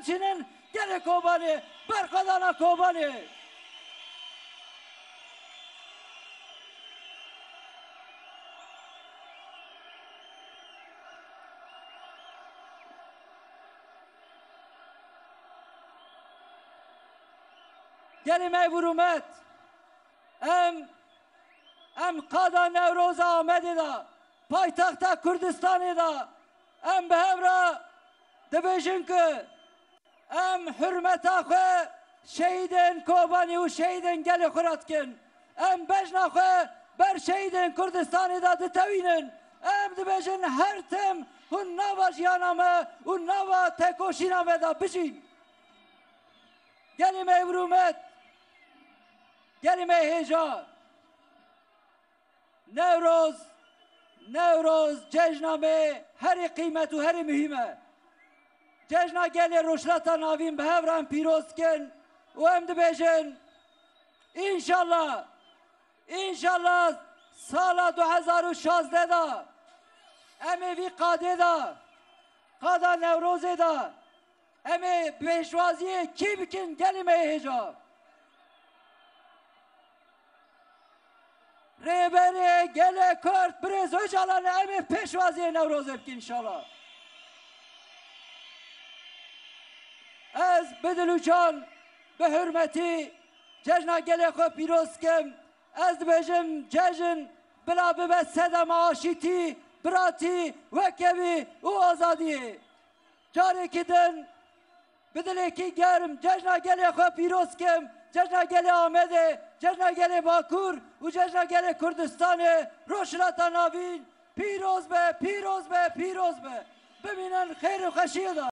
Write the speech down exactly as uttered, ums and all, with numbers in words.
Çînin gelê Kobanê, berxwedana Kobanê. Gelê me û rûmet, em, em qada Newroza Amedê de, paytexta Kurdistanê de, em bi hev re dibêjin ku em hurmeta xwe şehîdên Kobanî û şehîdên gelê xwe re dikin. Em bejna xwe ber şehîdên Kurdistanê de ditewînin. Em dibêjin her tim hûn nava jiyana me û nava tekoşîna me de bijîn. Gelê me û rûmet, gelê me hêja. Newroz, Newroz cejna me herî qîmet û herî muhîm e. Cejna gelê Rojhilata Navîn bi hev re em pîroz dikin û em dibêjin, înşallah, înşallah sala du hezar û şazdeh de em ê vî qadê de, qada Newrozê de, em ê pêşwaziyê kî bikin, gelê me yê hêja? Rêberê gelê Kurd Birêz Ocalan e, em ê pêşwaziyê Newrozê bikin înşallah. Ez bi dil û can, bi hurmetî cejna gelê xwe pîroz dikim. Ez dibêjim, cejn bila bibe sedema aşîtî, biratî, wekevî û azadiyê. Carekî din bi dilekî germ cejna gelê xwe pîroz kim, cejna gelê Amedê, cejna gelê Bakur û cejna gelê Kurdistanê, Rojhilata Navîn pîroz be, pîroz be, pîroz be. Bimînin xêr û xweşiyê de.